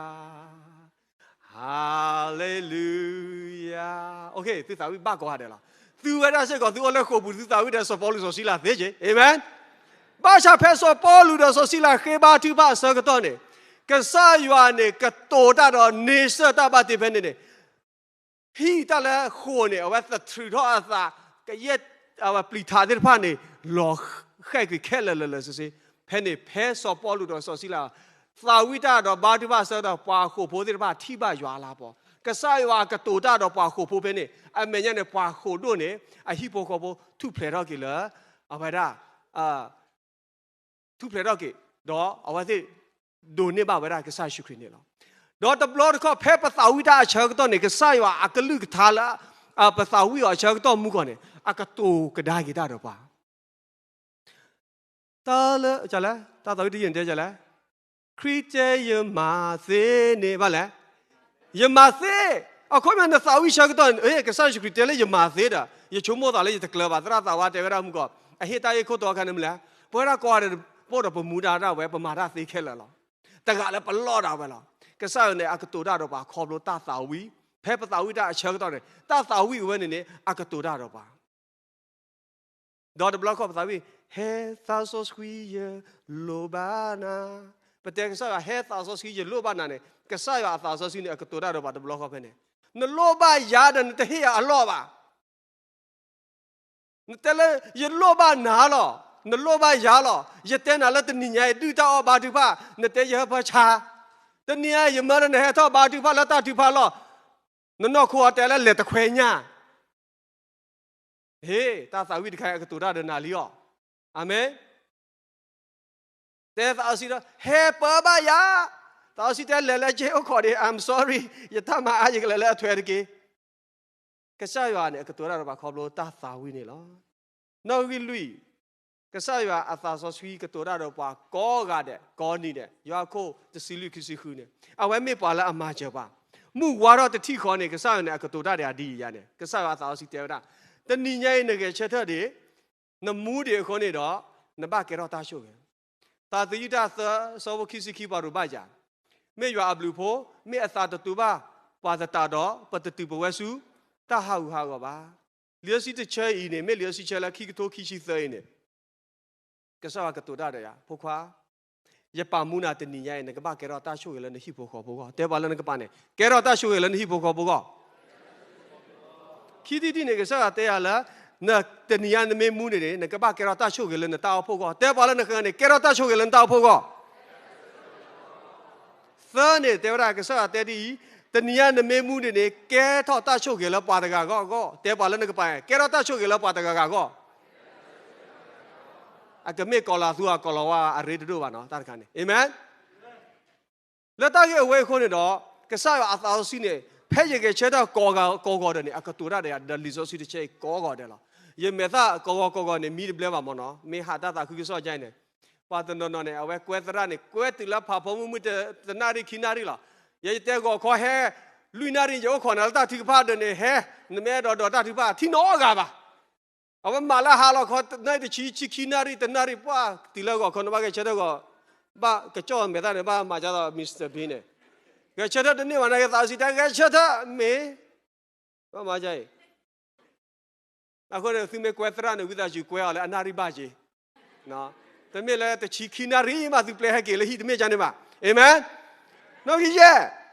ဟၤလ့လူယၤ. သုသးဝံၣ်ဘၣ်ကိးဂၤဒဲးလီၤ. သုဝဲဒၣ်စ့ၢ်ကီး သုအိၣ်လၢဃိာ်ပူၤ သုသးဝံၣ်ဒီးစီၤပီလူးစီၤစံလၤသ့က့ၤ, အၤမ့ၣ်. ဘၣ်ဆၣ်ဖဲစီၤပီလူးဒီးစီၤစံလၤဃ့ဘါထုကဖၣ် အဆၢကတီၢ်န့ၣ်, ကစၢ်ယွၤန့ၣ် ကတိၤတၢ်ဒီးန့ဆၢၣ်တၢ်ဘၣ်တ့ၢ်ဖဲန့ၣ်န့ၣ်, ဟံၣ်တၢ်လၢဃိာ်န့ၣ် အဝဲသထြူးထီၣ်အသး, ကယဲၢ် အဝဲပျံၤထးသ့ၣ်တဖၣ်န့ၣ် လီၤဃဲၣ်ကွံာ်ခဲလၢာ်လၢာ်လၢာ်ဆ့ဆ့. ဖဲန့ၣ် ဖဲစီၤပီလူးဒီးစီၤစံလၤ သးဝံၣ်တၢ်ဒီးဘါထုကဖၣ်အဆၢကတီၢ် ပှၤဃိာ်ဖိသ့ၣ်တဖၣ်ထံၣ်ဘၣ်ယွၤအလၤကပီၤ, ကစၢ်ယွၤကတိၤတၢ်ဒီးပှၤဃိာ်ဖိဖဲန့ၣ်, အမဲာ်ညါန့ၣ် ပှၤဃိာ်ဒိၣ်န့ၣ် အဟံၣ်ဖိဃီဖိထူၣ်ဖျဲးထီၣ်က့ၤလၢ အဝဲဒၣ် ထူၣ်ဖျဲးထီၣ်က့ၤ, ဒီးအဝဲသ့ၣ် ဒိးန့ၢ်ဘၣ်ဝဲဒၣ်ကစၢ်ယ့ၣ်ၡူးခရံာ်န့ၣ်လီၤ. ဒီးတဘျီတခီၣ် ဖဲပသးဝံၣ်တၢ်အဆၢကတီၢ်န့ၣ် ကစၢ်ယွၤအကလုၢ်ကထါလၢ ပသးဝံၣ်အီၤအဆၢကတီၢ်မူကီၢ်န့ၣ် အကတိၤကဒါက့ၤတၢ်ဒီးပှၤ တၢ်လၢ တၢ်သးဝံၣ်တယုၢ်န့ၣ်တဲလဲၣ်, ခရံာ်တဲယမၤသ့န့ၣ် ဘၣ်လဲၣ်, ယမၤသ့, အခီပညီနသးဝံၣ်ဆၢကတီၢ်န့ၣ် ကစၢ်ယ့ၣ်ၡူးခရံာ်တဲလၢယမၤသ့ဒီး ယဆိကမိၣ်သးလၢယတကျၢၤဘၣ်, သရၣ်သးဝါတဲဝဲဒၣ်မုၢ်ကီၢ်, အဟ့ၣ်တၢ်အ့ၣ်ခိၣ်တီအခါန့ၣ်မနုၤလဲၣ်, ပဝဲဒၣ်ကိးဂၤဒဲး ပအိၣ်ဒီးပမူဒါဒၣ်ဝဲ ပမၤတၢ်သ့ခဲလၢာ်လီၤ. တဂၤလၢပလီၢ်ဒၣ်ဝဲလီၤ. ကစၢ်ယွၤန့ၣ် အကတိၤတၢ်ဒီးပှၤခီဖျိတၢ်သးဝံၣ်, ဖဲပသးဝံၣ်တၢ်အဆၢကတီၢ်န့ၣ် တၢ်သးဝံၣ်အဝဲန့ၣ်န့ၣ် အကတိၤတၢ်ဒီးပှၤ ဒီးတဘျီခီၣ်ပသးဝံၣ်, ဟဲသးစီဆှံယလိၣ်ဘၣ်နၤ, ပတဲကစၢ်ယွၤ ဟဲသးစီဆှံယလိၣ်ဘၣ်နၤန့ၣ် ကစၢ်ယွၤအသးစီဆှံန့ၣ် အကတိၤတၢ်ဒီးပှၤတဘျီခီၣ်ဖဲန့ၣ်, နလိၣ်ဘၣ်ယၤဒီးနတဟ့ၣ်ယၤအလီၢ်ဘၣ်. နတဲလၢ ယလိၣ်ဘၣ်နၤလီၤ, နလိၣ်ဘၣ်ယၤလီၤ, ယတဲနၤလၢတနံၤညါအံၤ ဒုၣ်တၢ်အီၣ်ဘါထုကဖၣ်, နတဲယဟၢဖၢဆါ, တနံၤညါအံၤ ယမၢလၢနဟဲထီၣ်ဘါထုကဖၣ်လၢတၢ်ထုကဖၣ်လီၢ်, နနီၢ်ခိအီၤတဲလၢလဲၤတခွဲညၣ် ဟ့ၣ်, တၢ်သးဝံၣ်တခါအံၤအကတိၤတၢ်ဒီးနၤလံအီၤ, အၤမ့ၣ်. တဲသးစီဆှံဒီး ဟဲပၢဘၣ်ယၤ, သးစီဆှံတဲလဲၤလၢက့အိၣ်ခိးဒံး, I'm sorry, ယတၢ်မၤအါယကလဲၤလၢအထွဲတက့ၢ်. ကစၢ်ယွၤန့ၣ် အကတိၤတၢ်ဒီးပှၤခီဖျိတၢ်သးဝံၣ်န့ၣ်လီၤ. နီၣ်ဂံၢ်လွံၢ်, ကစၢ်ယွၤအသးစီဆှံကတိၤတၢ်ဒီးပှၤကိးဂၤဒဲး, ကိးနံၤဒဲး, ယိၤဟၣ်ခိၣ်တဆံလွံၢ်ခံဆံဃုန့ၣ်, အဝဲမ့ၢ်ပှၤလၢအမၤစၢၤပှၤ, မုၢ်ဝါထီၣ်တထံၣ်ဃီန့ၣ် ကစၢ်ယွၤန့ၣ် အကတိၤတၢ်ဒီးအဒ်အံၤယၤန့ၣ်, ကစၢ်ယွၤအသးစီဆှံတဲဝဲဒၣ်, တနံၤညါအံၤ နဂဲၤဆၢထၢၣ်ဒံး, နမူဒံးအဃိန့ၣ်ဒီး, နဘၣ်ကဲထီၣ်တၢ်ဆိၣ်ဂ့ၤ သးသယုၢ်တၢ်သၢ ဆၢဖိခံဆံခံ ပှၤရိၤဘၣ်ယၤ, မ့ၢ်ယွၤအဘျုးအဖှိၣ်, မ့ၢ်အသးတတူာ်ဘၣ်ပှၤသတးဒီး ပတတုၤပဝဲဆူ တၢ်ဟးဂူာ်ဟးဂီၤဘၣ်. လံာ်စီဆှံတဆၢအံၤန့ၣ် မ့ၢ်လံာ်စီဆှံဆၢလၢခံကထိခံဆံသၢအံၤန့ၣ်, ကစၢ်ယွၤကတိၤတၢ်ဒီးယၤ, ဖိခွါ, ယပာ်မူနၤတနံၤညါအံၤ နကဘၣ်ကဲထီၣ်တၢ်ဆိၣ်ဂ့ၤလၢနဟံၣ်ဖိဃီဖိအဂီၢ်, တဲပှၤလၢနကပၤန့ၣ်, ကဲထီၣ်တၢ်ဆိၣ်ဂ့ၤလၢနဟံၣ်ဖိဃီဖိအဂီၢ် ခံထံၣ်တထံၣ်န့ၣ် ကစၢ်ယွၤတဲယၤလၢ, နတနံၤညါနမ့ၢ်မူန့ၣ်န့ၣ် နကဘၣ်ကဲထီၣ်တၢ်ဆိၣ်ဂ့ၤလၢနတၢ်အိၣ်ဖှိၣ်အဂီၢ်, တဲပှၤလၢနဃၢၤန့ၣ် ကဲထီၣ်တၢ်ဆိၣ်ဂ့ၤလၢနတၢ်အိၣ်ဖှိၣ်အဂီၢ်. သၢန့ၣ် တဲဝဲဒၣ် ကစၢ်ယွၤတဲဒ်အံၤ, တနံၤညါနမ့ၢ်မူန့ၣ်န့ၣ် ကဲထီၣ်တၢ်ဆိၣ်ဂ့ၤလၢပှၤတဂၤဂီၢ်အဂီၢ်, တဲပှၤလၢနကပၤ, ကဲထီၣ်တၢ်ဆိၣ်ဂ့ၤလၢပှၤတဂၤဂၤအဂီၢ်. အကမ့ၢ်ကီၤလၤသူအကီၤလၤဝါအရ့တဒိၣ်ဘၣ်နီၤ, တၢ်တခါန့ၣ်, အၤမ့ၣ်. လၢတၢ်ဂ့ၢ်အဝဲအံၤအဃိန့ၣ်ဒီး ကစၢ်ယွၤအသးစီဆှံန့ၣ် ဖဲယဂဲၤဆၢထၢၣ်ကိးဂၤကိးဂီၤဒဲးန့ၣ် အကတိၤတၢ်ဒီးယၤ ဒီးလံာ်စီဆှံတဆၢအံၤကိးဂီၤဒဲးလီၤ. ယမဲာ်သၣ်ကိးဂီၤကိးဂီၤန့ၣ် မံတဘျဲဘၣ်မ့ၢ်နီၤ, မ့ၢ်ဟးတၢ်သးခုကစီၣ်ကါအံၤန့ၣ်, ပှၤတနီၤနီၤန့ၣ် အဝဲကွဲသရၣ်န့ၣ် ကွဲတုၤလၢဖးဖီမုၢ်မုၢ်တနၣ်ရံၣ်ခံနၣ်ရံၣ်လီၤ. ယဲယတဲဂီၤခီဟဲ လွံၢ်နၣ်ရံၣ် ယအိၣ်ခိးနၤလၢတၢ်ထုကဖၣ်ဒီးန့ၣ် ဟဲ, နမ့ၢ်အဲၣ်ဒိးဒိးတၢ်ထုကဖၣ် ထံၣ်နီတဂၤဘၣ်. အဝဲမၤလၢဟါလီၤခီ တနၣ်ရံၣ်တဆံ ဆံခံနၣ်ရံၣ် တနၣ်ရံၣ် ပှၢ်တုၤလၢဂီၤခီ နဘၣ်ဂဲၤဆၢထၢၣ်ဂီၤ, ဘၣ်ကစီၣ်မဲာ်သၣ်န့ၣ် ဘၣ်မၤဒ်သိး Mister Bean န့ၣ်, ဂဲၤဆၢထၢၣ်တန့ၢ်ဘၣ် နာ်က့သးစီဆှံတဲ ဂဲၤဆၢထၢၣ်မ့ၢ်, ဘၣ်မၤဒ်အံၤ အဃိန့ၣ် သုမ့ၢ်ကွဲသရၣ်န့ၣ် ဝံသးစူၤကွဲအီၤလၢအနၣ်ရံၣ်ဘၣ်က့ၤ, တမ့ၢ်လၢတဆံခံနၣ်ရံၣ်မး သုပျဲဟဲက့ၤလၢဟံၣ် တမ့ၢ်ကန့ၣ်ဘၣ်. အၤမ့ၣ်. နီၣ်ဂံၢ်ယဲၢ်,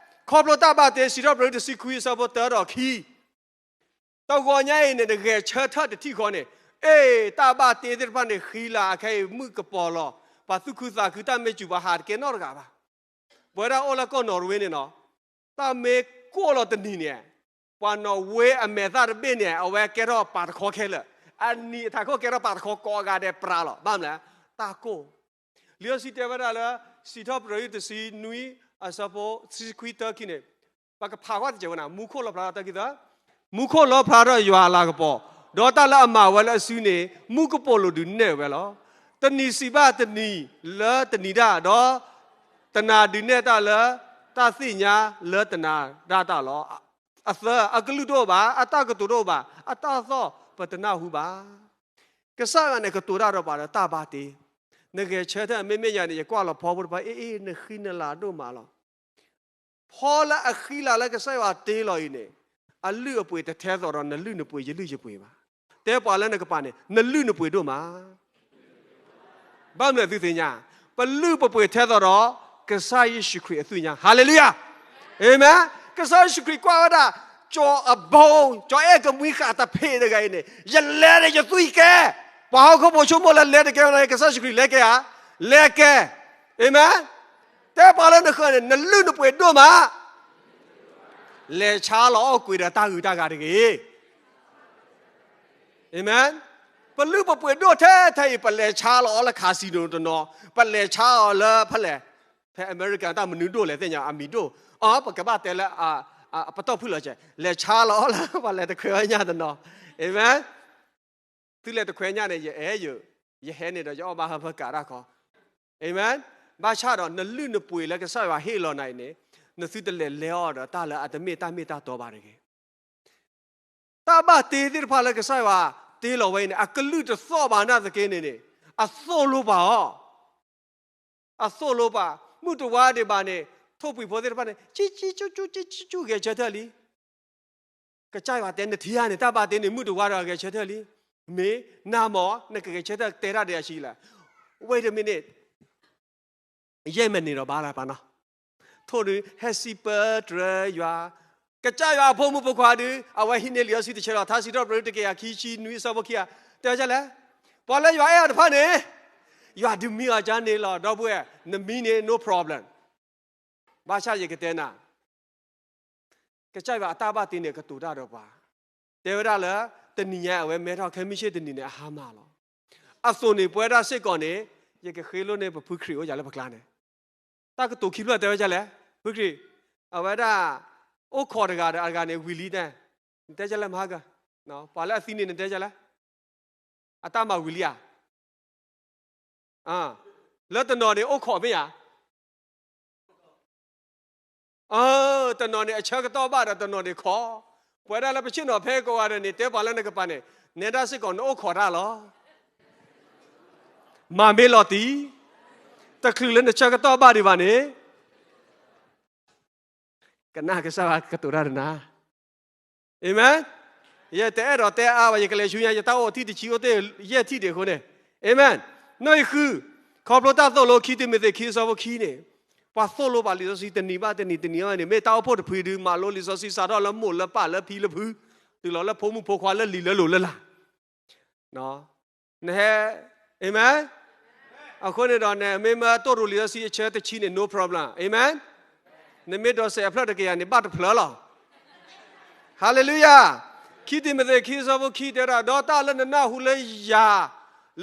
ခီဖျိတၢ်ဘၣ်တ့ စံးထီၣ်ပတြၢၤ တဆံခွံ အဆၢဖိတၢဒီးခံ တဂီၤညါအံၤန့ၣ် နဂဲၤဆၢထၢၣ်တထံၣ်ဃီန့ၣ်, အ့ၣ် တၢ်ဘၣ်တ့သ့ၣ်တဖၣ်န့ၣ် ဃံလၤအခဲအံၤ မုၢ်ကပီၤလီၤ, ပှၤသူၣ်ခုသးခု တၢ်မ့ၢ်စူၤ ပှၤဟးတကဲနီတဂၤဘၣ်. ပဝဲဒၣ်အိၣ်လၢကီၢ်နီၣ်ဝ့န့ၣ်နီၤ, တၢ်မ့ၢ်ကိၢ်လီၤတနံၤန့ၣ်, ပှၤနီၣ်ဝ့အမဲာ်သၣ်တဘ့ၣ်န့ၣ် အဝဲကဲထီၣ်ပာ်တခီခဲလၢာ်, အနံၤအထးခိၣ်ကဲထီၣ်ပာ်တခီကိးဂၤဒဲးပြးလီၤ. ဘၣ်မနုၤလဲၣ်, တၢ်ကိၢ် လံာ်စီဆှံတဲဝဲဒၣ်လၢ စံးထီၣ်ပတြၢၤ တဆံနွံ အဆၢဖိ တဆံခွံ တၢခံန့ၣ်, ပကဖးကွၢ်တစဲးဝဲန့ၣ်, မူခိၣ်လီၤဖျါထီၣ်တၢ်ခံသၢ, မူခိၣ်လီၤဖျါထီၣ်ယွၤအလၤကပီၤ, ဒီးတၢ်လၢအမၤဝဲလၢအစုန့ၣ် မူကပိာ်လိၤဒုးနဲၣ်ဝဲလီၤ. တနံၤစံးဘၣ်တနံၤလၢတနံၤဒၣ်, ဒီးတနၤဒုးနဲၣ်တၢ်လၢတၢ်သ့ၣ်ညါလၢတနၤဒၣ်တၢ်လီၤ. အသၢ, အကလုၢ်တအိၣ်ဘၣ်, အတၢ်ကတိၤတအိၣ်ဘၣ်, အတၢ်သီၣ်ပတနၢ်ဟူဘၣ်. ကစၢ်ယွၤန့ၣ် ကတိၤတၢ်ဒီးပှၤဒီးတၢ်ဘၣ်တ့, နဂဲၤဆၢထၢၣ် မ့မ့ၢ်ယၤန့ၣ် ယကွၢ်လီၤဖီဖိတဖၣ် အ့ၣ်အ့ၣ် နဃံနလၤဒိၣ်မးလီၤ. ဖီလၢအဃံလၤလၢကစၢ်ယွၤတ့လီၤအံၤန့ၣ်, အလုၢ်အပှ့ၤတထဲသိးဒီးနလုၢ်နပှ့ၤ ယလုၢ်ယပှ့ၤဘၣ်. တဲပှၤလၢနကပၤန့ၣ် နလုၢ်နပှ့ၤဒိၣ်မး. ဘၣ်မနုၤသုသ့ၣ်ညါ, ပလုၢ်ပပှ့ၤထဲသိးဒီး ကစၢ်ယ့ၣ်ၡူးခရံာ်အသွံၣ်ညါ, ဟါလ့လူယၤ, အၤမ့ၣ်. ကစၢ်ယ့ၣ်ၡူးခရံာ်ကွၢ်ဝဲဒၣ် ကၠီၤအဘီ, ကၠီၤအဲၣ်ကမှံဃာ်တဖ့းတဂၤအံၤန့ၣ်, ယလဲၤဒီးယသွံၣ်ကဲ, ပှၤဟီၣ်ခိၣ်ဖိဆိကမိၣ်လၢလဲၤတကဲဝဲဒၣ် ကစၢ်ယ့ၣ်ၡူးခရံာ်လဲၤကဲဧါ, လဲၤကဲ, အၤမ့ၣ်. တဲပှၤလၢနဃၢၤန့ၣ် နလုၢ်နပှ့ၤဒိၣ်မး လဲၤဆါလီၤအီၣ်ကွံာ်ဒီးတၢ်ဂုၤတၢ်ဂၤတဂ့ၤ. အၤမ့ၣ်. ပလုၢ်ပပှ့ၤဒိၣ်ထဲထဲအံၤ ပလဲၤဆါလီၤအီၤလၢ casino တနီၤ, ပလဲၤဆါအီၤလၢဖဲလဲၣ်, ဖဲ America တၢ်မနုၤဒိၣ်လဲၣ်သ့ၣ်ညါ အမံၤဒိၣ်, အီ ပကဘၣ်တဲလၢ ပတီၢ်ဖုၣ်လီၤစဲး, လဲၤဆါလီၤအီၤလၢပှၤလဲၤတခွဲးဝဲညၣ်တနီၤ. အၤမ့ၣ်. သုလဲၤတခွဲးညၣ်န့ၣ် ယအဲၣ်ယၤ, ယဟဲန့ၣ်ဒီး ယအီၣ်ဘၣ်ဟၢဖၢကးတၢ်ခီ, အၤမ့ၣ်. ဘၣ်ဆၣ်ဒီး နလုၢ်နပှ့ၤလၢကစၢ်ယွၤဟ့ၣ်လီၤနၤအံၤန့ၣ်, နသုတလဲၤလဲအီၤဒီးတၢ်လၢအတမ့ၢ်တၢ်မ့ၢ်တၢ်တီဘၣ်တဂ့ၤ. တၢ်ဘၣ်တ့သ့ၣ်တဖၣ်လၢကစၢ်ယွၤတ့လီၤဝဲအံၤန့ၣ် အကလုၢ်တသီၣ်ဘၣ်နာ်သက့န့ၣ်န့ၣ်, အသိၣ်လိပှၤအီၤ, အသိၣ်လိပှၤ, မုၢ်တဝါဒံးဘၣ်န့ၣ် ထိၣ်ပှံၤဖိသ့ၣ်တဖၣ်န့ၣ် ကံကံကကကကကဂဲၤဆၢထၢၣ်လံ. ကစၢ်ယွၤတဲနထံၣ်ဧါန့ၣ် တၢ်ဘၣ်တ့န့ၣ် မုၢ်တဝါဒီးဂဲၤဆၢထၢၣ်လံ. မ့ၢ်နၤမ့ၢ် နကဂဲၤဆၢထၢၣ်တဲတၢ်ဒံးအဆံးလဲၣ်. Wait a minute, ယဲၢ်မံးနံးဒီးဘၣ်လၢပနီၤ, ထိၣ်ဒုး ဟဲစံးပတြၢၤယွၤ, ကစၢ်ယွၤအဖိမုၣ်ဖိခွါဒုး အဝဲဟံးန့ၢ်လံာ်စီဆှံတဆၢလီၤ. ထါစံးထီၣ်ပတြၢၤ တကယၤခံဆံနွံ အဆၢဖိခံဂၤ, တဲဝဲဒ်လဲၣ်, ပှၤလၢယွၤအဲၣ်အီၤတဖၣ်န့ၣ် ယွၤဒုးမံအီၤကန့ၣ်လီၤ. ဒီပုၢ်ဝဲၢ် နမံန့ၣ် no problem. ဘၣ်ဆၣ်ယကတဲနၤ ကစၢ်ယွၤအတၢ်ဘၣ်တ့န့ၣ် အကတိၤတၢ်ဒီးပှၤ, တဲဝဲဒၣ်လၢ တနံၤညါအဝဲမဲထီၣ်ခဲမုၢ်ဆ့ၣ်တနံၤန့ၣ် အဟါမၢ်လီၤ. အသိးန့ၣ် ပဝဲဒၣ်စ့ၢ်ကီးန့ၣ် ယကဃ့လိၣ်န့ၢ်ပဖုခရံာ်အိၣ်ယၤလၢပကျါန့ၣ်, တၢ်ကတိၤခံဖျၢၣ်တဲဝဲဒ်လဲၣ်, ဖုခရံာ်, အဝဲဒၣ် အိၣ်ခိးတဂၤဒီးအတဂၤန့ၣ် ဝံၤလံတဲ, နတဲဒ်လဲၣ်မဟါက, ပှၤလၢအသံန့ၣ် နတဲဒ်လဲၣ်, အတၢ်မၤဝံၤလံဧါ လၢတနီၤန့ၣ်အိၣ်ခိးမ့ၢ်ဧါ, တနီၤန့ၣ်အဆၢကတီၢ်ဘၣ်ဒီးတနီၤန့ၣ်ခိး, ပဝဲဒၣ်လၢပဆ့ၣ်နီၤဖဲကိးဂၤဒဲးန့ၣ် တဲပှၤလၢနကပၤန့ၣ် နဲဒၣ်စ့ၢ်ကီးနအိၣ်ခိးတၢ်လီၤ. မၤမ့ၢ်လီၤတံၢ်, တချုးလၢနဆၢကတီၢ်ဘၣ်ဒံးဘၣ်န့ၣ် ကနၣ်ကစၢ်ယွၤကတိၤတၢ်ဒီးနၤ. အၤမ့ၣ်. ယတအဲၣ်ဒိးတဲအါဘၣ်, ယကလဲၤဆူညါ ယတၢ်အိၣ်ထံၣ်တဆံအိၣ်တ့ၢ်ယဲၢ်ထံၣ်ဒံးအဃိန့ၣ်, အၤမ့ၣ်. နီၣ်ဂံၢ်ဃု, ခီဖျိတၢ်သိၣ်လိ ခံတံၤမသ့း ခံအဆၢဖိခံန့ၣ်, ပှၤသိၣ်လိပှၤလံာ်စီဆှံတနံၤဘၣ်တနံၤ တနံၤဘၣ်တနံၤ မ့ၢ်တၢ်အိၣ်ဖှိၣ်တဖုဒုး မၤလိလံာ်စီဆှံ စးထီၣ်လၢမိၢ်လၢပၢ်လၢဖံလၢဖု, တုၤလီၤလၢဖိမုၣ်ဖိခွါလၢလံၤလၢလိၤလၢလၢ် နဟဲ, အၤမ့ၣ်. အဃိန့ၣ်ဒီး နမ့ၢ်မၢတိၢ်ရိၤလံာ်စီဆှံအဆၢတဆံန့ၣ် no problem, အၤမ့ၣ်. နမ့ၢ်ဒိးစဲးအဖျၢၣ်တကယၤန့ၣ် ဘၣ်တဖျၢၣ်လီၤ. ဟါလ့လူယၤ. ခံတံၤမသ့း ခံအဆၢဖိခံတဲဝဲဒၣ်, ဒီးတၢ်လၢနနၢ်ဟူလၢယၤ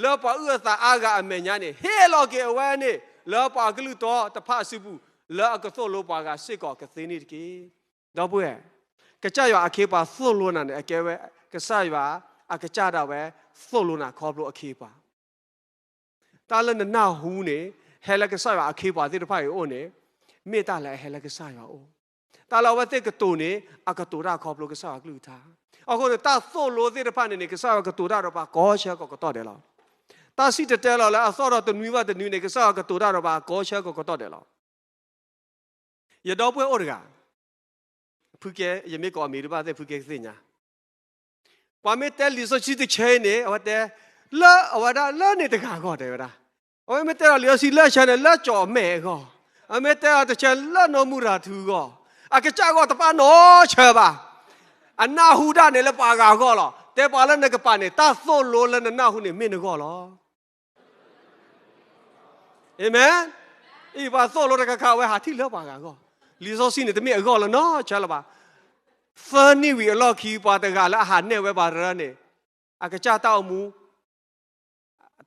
လၢပှၤအုၣ်အသးအါဂၤအမဲာ်ညါန့ၣ် ဟ့ၣ်လီၤက့ၤအဝဲန့ၣ် လၢပှၤအကလုၢ်တီတဖၣ်အစုပူၤ လၢအကသိၣ်လိပှၤဂၤစ့ၢ်ကီးကသ့န့ၣ်တက့ၢ်. ဒီပုၢ်ဝဲၢ်, ကစၢ်ယွၤအခ့အပှၤသိၣ်လိနၤန့ၣ် အကဲဝဲ ကစၢ်ယွၤအကစၢ်ဒၣ်ဝဲ သိၣ်လိနၤခီဖျိအခ့အပှၤ တၢ်လၢနနၢ်ဟူန့ၣ် ဟဲလၢကစၢ်ယွၤအခ့အပှၤသ့ၣ်တဖၣ်အံၤအအိၣ်န့ၣ် မ့ၢ်တၢ်လၢအဟဲလၢကစၢ်ယွၤအအိၣ်. တၢ်လၢအဝဲသ့ၣ်ကတိၤန့ၣ် အကတိၤတၢ်ခီဖျိကစၢ်ယွၤကလုၢ်ကထါ. အဃိန့ၣ် တၢ်သိၣ်လိသ့ၣ်တဖၣ်န့ၣ်န့ၣ် ကစၢ်ယွၤကတိၤတၢ်ဒီးပှၤကိးဆၢကိးကတီၢ်ဒဲးလီၤ. တၢ်စံၣ်တဲၤတဲလီၤလၢအသီၣ်ဒီးတနွံဘၣ်တနွံန့ၣ် ကစၢ်ယွၤကတိၤတၢ်ဒီးပှၤကိးဆၢကိးကတီၢ်ဒဲးလီၤ. ယဒီပုၢ်ဝဲၢ်အိၣ်တဂၤ, ဖုကဲ, ယမ့ၢ်ကိးအမံၤတဘၣ်သ့ၣ် ဖုကဲကသ့ၣ်ညါ. ပှၤမ့ၢ်တဲလံာ်စီဆှံတဆၢအံၤန့ၣ် အဝဲတဲ, လၢ, အဝဲဒၣ်လၢန့ၣ်တဂၤအဂီၢ် တဲဝဲဒၣ်. အဝဲမ့ၢ်တဲဒီးလံာ်စီဆှံလၢဆၢန့ၣ် လၢကၠီၤမဲာ်အဂီၢ်, အမ့ၢ်တဲဒီးတဆၢလၢနီၢ်မုၢ်ရၤထူအဂီၢ်, အကစၢ်အဂီၢ်တပာ်နီတဆၢဘၣ်. အနၢ်ဟူတၢ်န့ၣ်လၢပှၤဂၤအဂီၢ်လီၤ. တဲပှၤလၢနကပၤန့ၣ် တၢ်သိၣ်လိလၢနနၢ်ဟူန့ၣ်မ့ၢ်နဂီၢ်လီၤ. အၤမ့ၣ်. အံၤပှၤသိၣ်လိတခါခါ အဝဲဟးထံၣ်လၢပှၤဂၤအဂီၢ်, လံာ်စီဆှံန့ၣ် တမ့ၢ်အဂီၢ်လၢနီတဆၢလၢၤဘၣ်. သၢနံၣ်ဝံၤအလီၢ်ခံ ပှၤတဂၤလၢအဟးနဲၣ်ဝဲပှၤတရၢန့ၣ် အကစၢ်တၢ်အိၣ်မူ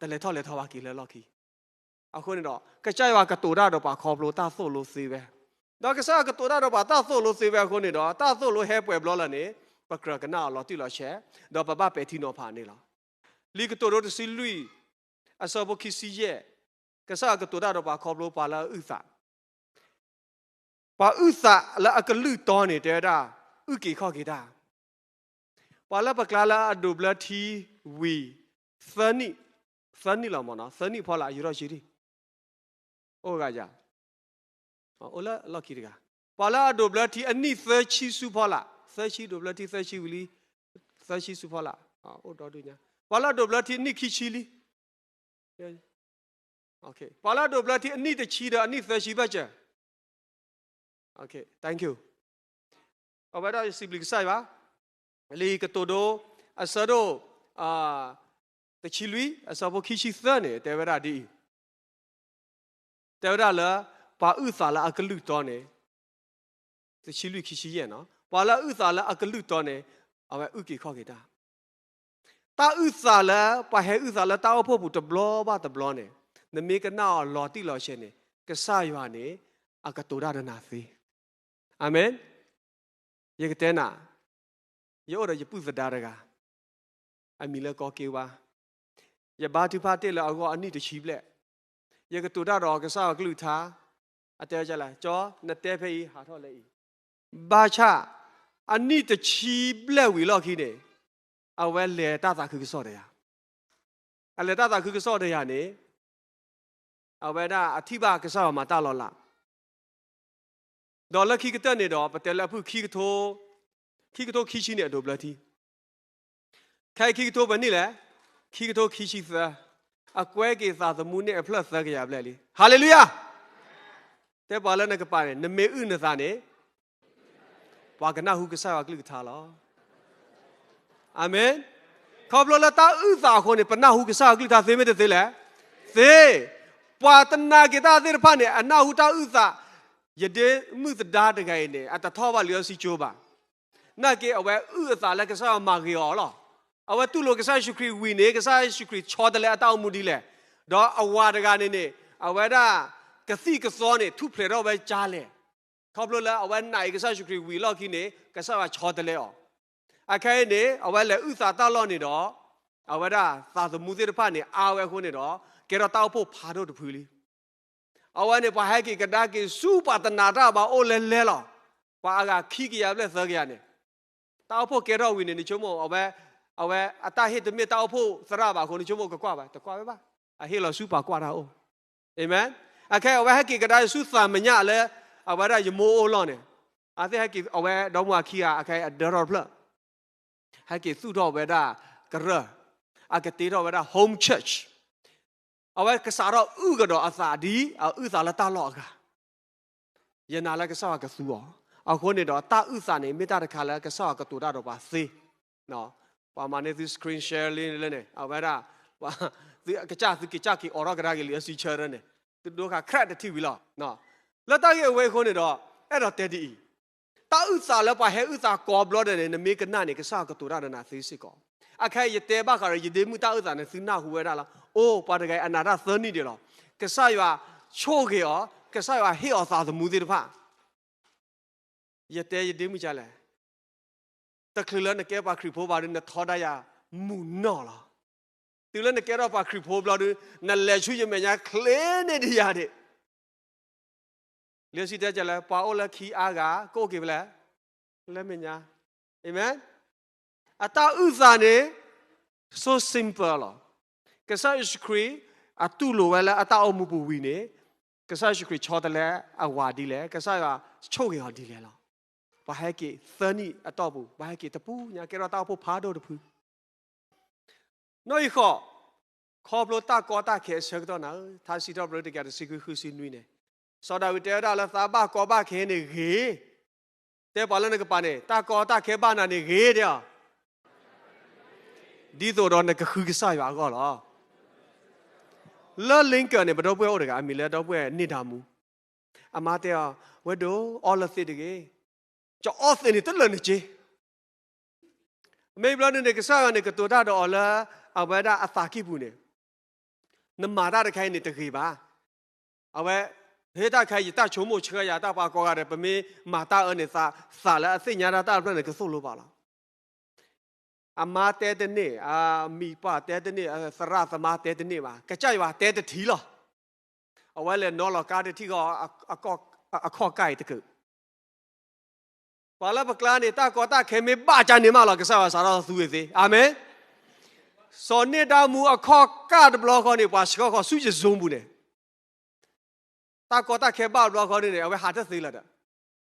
တလဲၤထီၣ်လဲၤထီဘၣ်က့ၤလၢလီၢ်ခံ. အဃိန့ၣ်ဒီး ကစၢ်ယွၤကတိၤတၢ်ဒီးပှၤခီဖျိတၢ်သိၣ်လိသ့ဝဲ, ဒီးကစၢ်ယွၤကတိၤတၢ်ဒီးပှၤတၢ်သိၣ်လိသ့ဝဲအဃိန့ၣ်ဒီး တၢ်သိၣ်လိဟဲပှဲၤဘျီလၢ်န့ၣ် ပကြၢးကနၣ်အီၤလီၤတံၢ်လီၤဆဲး, ဒီးပဘၣ်ပဲာ်ထံနီၤဖးန့ၣ်လီၤ. လံာ်ကတိၤဒိတဆံလွံၢ် အဆၢဖိခံဆံယဲၢ်, ကစၢ်ယွၤကတိၤတၢ်ဒီးပှၤခီဖျိပှၤလၢအအုၣ်သး ပှၤအုၣ်သးလၢအကလုၢ်တီန့ၣ် တဲဝဲဒၣ် အုၣ်က့ၤခီၣ်က့ၤတၢ်. ပှၤလၢပကျါလၢအဒိးဘျၢထံဝံၤ သၢနံၣ်, သၢနံၣ်လီၤမ့ၢ်နီၤ, သၢနံၣ်ဖီလာ် ယူးထီၣ်ဆံဒံၣ်, အိၣ်ဂၤယၤ, အိၣ်လၢလီၢ်ခံတဂၤ, ပှၤလၢအဒိးဘျၢထံအနံၣ်သၢဆံဆူဖီလာ်, သၢဆံဒိးဘျၢထံသၢဆံဝံၤလံ, သၢဆံဆူဖီလာ်, အိၣ်ဒီဒူၣ်ညါ, ပှၤလၢအဒိးဘျၢထံအနံၣ်ခံဆံလံ ပှၤလၢအဒိးဘျၢထံအနံၣ်တဆံဒီးအနံၣ်သၢဆံဘၣ်စၢၤ, အဝဲဒၣ်ယစံးဘျုးကစၢ်ယွၤ, လံာ်ကတိၤဒိ အဆၢဒိၣ် တဆံလွံၢ် အဆၢဖိခံဆံသၢန့ၣ် တဲဝဲဒၣ်ဒ်အံၤ, တဲဝဲဒၣ်လၢ ပှၤအုၣ်သးလၢအကလုၢ်တီန့ၣ် တဆံလွံၢ်ခံဆံယဲၢ်နီၤ, ပှၤလၢအအုၣ်သးလၢအကလုၢ်တီန့ၣ် အဝဲအုၣ်က့ၤခီၣ်က့ၤတၢ် တၢ်အုၣ်သးလၢ ပှၤဟဲအုၣ်သးလၢတၢ်အိၣ်ဖှိၣ်ပူၤတဘျီဘၣ်တဘျီန့ၣ် နမ့ၢ်ကနၣ်အီၤလီၤတံၢ်လီၤဆဲးန့ၣ် ကစၢ်ယွၤန့ၣ် အကတိၤတၢ်ဒီးနၤသ့. အၤမ့ၣ်. ယကတဲနၤ, ယအိၣ်ဒီးယပုၢ်သဒါတဂၤ, အမံၤလၢကီက့ဝါ, ယဘါထုကဖၣ်တ့ၢ်လၢအဂီၢ်အနံၣ်တဆံဘျဲၣ်, ယကတိၤတၢ်ဒီးကစၢ်ယွၤကလုၢ်ကထါ, အတဲဝဲဒ်လဲၣ်, ကၠီ, နတဲဖဲအံၤ ဟးထီၣ်လၢအံၤ, ဘၣ်ဆၣ် အနံၣ်တဆံဘျဲၣ်ဝံၤအလီၢ်ခံန့ၣ် အဝဲလဲၤတၢ်သးခုကစီၣ်ဒီးယၤ, အလဲၤတၢ်သးခုကစီၣ်ဒီးယၤန့ၣ် အဝဲဒၣ်အထံၣ်ဘၣ်ကစၢ်ယွၤမၤတၢ်လီၤလး, ဒီးလၢခံကတၢၢ်န့ၣ်ဒီး ပတဲလၢအဖုၣ် ခံကထိ, ခံကထိခံဆံန့ၣ် အဒိးဘျၢထံ, ခဲအံၤခံကထိပှဲၤနံၣ်လဲၣ်, ခံကထိခံဆံသၢ, အကွဲက့ၤသးသမူန့ၣ်အဖျၢၣ်သၢကယၤဘျဲၣ်လံ. ဟါလ့လူယၤ. တဲပှၤလၢနကပၤန့ၣ် နမ့ၢ်အုၣ်နသးန့ၣ် ပှၤကနၢ်ဟူကစၢ်ယွၤကလုၢ်ကထါလီၤ. အၤမ့ၣ်. ခီဖျိလၢတၢ်အုၣ်သးအဃိန့ၣ် ပနၢ်ဟူကစၢ်ယွၤကလုၢ်ကထါသ့မ့ၢ်တသ့လဲၣ်. သ့. ပှၤတနာ်က့ၤတၢ်သ့ၣ်တဖၣ်န့ၣ် အနၢ်ဟူတၢ်အုၣ်သး, ယဒ့မုၣ်သဒါတဂၤအံၤန့ၣ် အတထီၣ်ဘၣ်လံာ်စီဆှံကၠိဘၣ်. နာ်က့ အဝဲအုၣ်အသးလၢကစၢ်ယွၤမၤဂ့ၤအီၤလီၤ. အဝဲတူၢ်လိာ်ကစၢ်ယ့ၣ်ၡူးခရံာ်ဝံၤန့ၣ် ကစၢ်ယ့ၣ်ၡူးခရံာ်ဆီတလဲအတၢ်အိၣ်မူဒ်လဲၣ်. ဒီးအဝၤတဂၤန့ၣ်န့ၣ် အဝဲဒၣ်ကသံၣ်ကသီန့ၣ် ထူၣ်ဖျဲးထီၣ်ဝဲကၠါလဲၣ်. ခီဖျိလၢအဝဲနာ်အံၤကစၢ်ယ့ၣ်ၡူးခရံာ်ဝံၤအလီၢ်ခံန့ၣ် ကစၢ်ယွၤဆီတလဲအီၤ. အခဲအံၤန့ၣ် အဝဲလဲၤအုၣ်သးတၢ်လီၢ်န့ၣ်ဒီး အဝဲဒၣ်သးသမူသ့ၣ်တဖၣ်န့ၣ် အါဝဲအဃိန့ၣ်ဒီး ကဲထီၣ်တၢ်အိၣ်ဖှိၣ်ဖးဒိၣ်တဖုလံ. အဝဲန့ၣ် ပှၤဟဲက့ၤကဒါက့ၤဆူပှၤတနာ်တၢ်ဘၣ်အိၣ်လဲလဲလီၤ. ပှၤအဂၤခံကယၤဘျဲၣ်သၢကယၤန့ၣ် တၢ်အိၣ်ဖှိၣ်ကဲထီၣ်ဝံၤန့ၣ် နဆိကမိၣ် အဝဲ, အဝဲအတၢ်ဟ့ၣ်တမ့ၢ်တၢ်အိၣ်ဖှိၣ်သရၣ်ဘၣ်အဃိ နဆိကမိၣ်ကကွၢ်ဘၣ်, တကွၢ်ဝဲဘၣ်. အဟ့ၣ်လီၤဆူပှၤကွၢ်တၢ်အိၣ်. အၤမ့ၣ်. အခဲအံၤ အဝဲဟဲက့ၤကဒါဆူသးမဲာ်ညါလၢ အဝဲဒၣ်ယမိၢ်အိၣ်လီၢ်န့ၣ်, အဝဲသ့ၣ်ဟဲက့ၤ အဝဲဒီမါဝၤခံဂၤ အခဲအံၤအဒၢထီၣ်တဖျၢၣ် ဟဲက့ၤသူၣ်ထီၣ်ဝဲဒၣ်ကရၢၢ်, အကတ့ထီၣ်ဝဲဒၣ် home church. အဝဲကစးထီၣ်အုၣ်ကဒီးအသးဒ်အအုၣ်သးလၢတၢ်လီၢ်အဂၤ, ယနာ်လၢကစၢ်ယွၤကသူအီၤ. အဃိန့ၣ်ဒီး တၢ်အုၣ်သးန့ၣ် မ့ၢ်တၢ်တခါလၢကစၢ်ယွၤကတိၤတၢ်ဒီးပှၤသ့. ပှၤမၤန့ၢ်သု screen share လံန့ၣ် အဝဲဒၣ် သုကစၢ်သုကစၢ်က့ၤအိးထီၣ်ကဒါက့ၤလံာ်စီဆှံန့ၣ် သုဒိခါ crack တထံၣ်ဝံၤလီၤ. လၢတၢ်ဂ့ၢ်အဝဲအဃိန့ၣ်ဒီး အဲၣ်ဒိးတဲဒ်အံၤ, တၢ်အုၣ်သးလၢပှၤဟဲအုၣ်သးကိးဘျီဒဲးန့ၣ် နမ့ၢ်ကနၣ်န့ၣ် ကစၢ်ယွၤကတိၤတၢ်ဒီးနၤသ့စ့ၢ်ကီး. အခဲအံၤယတဲဘၣ်ဃးဒီး ယဒ့မုၣ်တၢ်အုၣ်သးန့ၣ် သုနၢ်ဟူဝဲဒၣ်လီၤ. အိၣ် ပှၤတဂၤအံၤအနာ်တၢ်သၢနံၣ်ဒံးလီၤ. ကစၢ်ယွၤဆိၣ်ဂ့ၤအီၤ, ကစၢ်ယွၤဟ့ၣ်အီၤသးသမူသ့ၣ်တဖၣ်. ယတဲယဒ့မုၢ်ကလဲၣ်, တချုးလၢနကဲပှၤခရံာ်ဖိဘၣ်ဒီး နထီဒါယၤမုာ်နီၢ်လီၤ. တုၤလၢနကဲထီၣ်ပှၤခရံာ်ဖိဘျီဒီး နလဲၤဆူယမဲာ်ညါချ့န့ၢ်ဒံးယၤဒံး. လံာ်စီဆှံတဲကလဲၣ်, ပှၤအိၣ်လၢခံအါဂၤ ကအိၣ်က့ၤဖဲလဲၣ်, လၢမဲာ်ညါ. အၤမ့ၣ်. အတၢ်အုၣ်သးန့ၣ် so simple လီၤ. ကစၢ်ယ့ၣ်ၡူးခရံာ် အတူၢ်လိာ်ဝဲလၢအတၢ်အိၣ်မူပူၤဝံၤန့ၣ်, ကစၢ်ယ့ၣ်ၡူးခရံာ်ဆီတလဲအဝၤဒ်လဲၣ်, ကစၢ်ယွၤဆိၣ်ဂ့ၤအီၤဒ်လဲၣ်လီၤ. ပှၤဟဲက့ၤသၢနံၣ်အတီၢ်ပူၤ, ပှၤဟဲက့ၤတပူၤညါ ကဲထီၣ်တၢ်အိၣ်ဖှိၣ်ဖးဒိၣ်တဖု. နီၣ်ဂံၢ်ဃိး, ခီဖျိတၢ်ကီတၢ်ခဲအဆၢကတီၢ်နၤဧၢ, ထါစံးထီၣ်ပတြၢၤတကယၤတဆံခွံ ဃုဆံနွံန့ၣ်, စီၤဒၤဝံးတဲဝဲဒၣ်လၢ သးဘၣ်ကီဘၣ်ခဲန့ၣ်ဂ့ၤ, တဲပှၤလၢနကပၤန့ၣ် တၢ်ကီတၢ်ခဲဘၣ်နၤန့ၣ်ဂ့ၤဒၣ်အီၤ, ဒ်သိးဒီးနကဃုကစၢ်ယွၤအဂီၢ်လီၤ. လၢ Lincoln န့ၣ် ပဒီပုၢ်ဝဲၢ်အိၣ်တဂၤ အမံၤလၢဒီပုၢ်ဝဲၢ်န့ၢ်ဒါမူ, အမါတဲအီၤ, ဝဲဒိးအီလၢသ့တဂ့ၤ, ကအီသ့းန့ၣ်တလၢာ်နစ့ မ့ၢ်ဘျီဒုန့ၣ် ကစၢ်ယွၤန့ၣ် ကတိၤတၢ်ဒီးအီၤလၢ အဝဲဒၣ်အသးကံၢ်ပူၤန့ၣ်, နမၤတၢ်တခါအံၤန့ၣ်တဂ့ၤဘၣ်. အဝဲ, ဟ့ၣ်တၢ်ခါအံၤ ယတၢ်ဆိကမိၣ်ဆှၢယၤ တၢ်ပှၤကိးဂၤဒဲး ပမ့ၢ်မၤတၢ်အၢန့ၣ် သးလၢအသ့ၣ်ညါတၢ်တၢ်တဖျၢၣ်န့ၣ် ကသိၣ်လိဘၣ်လီၤ. အမါတဲတန့ၢ်, အမိၢ်ပၢ်တဲတန့ၢ်, သရၣ်သမါတဲတန့ၢ်ဘၣ်, ကစၢ်ယွၤတဲတထံၣ်လီၤ. အဝဲလဲၤနီလီၤကါတထံၣ်ဃီ အခီၣ်ကၢ်အံၤတက့ၢ်. ပှၤလၢပကျါန့ၣ် တၢ်ကီတၢ်ခဲမ့ၢ်ဘၣ်ကန့ၣ်မးလီၤ ကစၢ်ယွၤစးထီၣ်သူဝဲသ့, အၤမ့ၣ်. စီၤန့ၢ်ဒါမူအခီၣ်ကၢ်တဘျီဃီန့ၣ် ပှၤဆှၢဃီၤဆူယZoomပူၤန့ၣ်, တၢ်ကီတၢ်ခဲဘၣ်ဘျီဃီန့ၣ် အဝဲဟးတသ့လၢၤဒီး,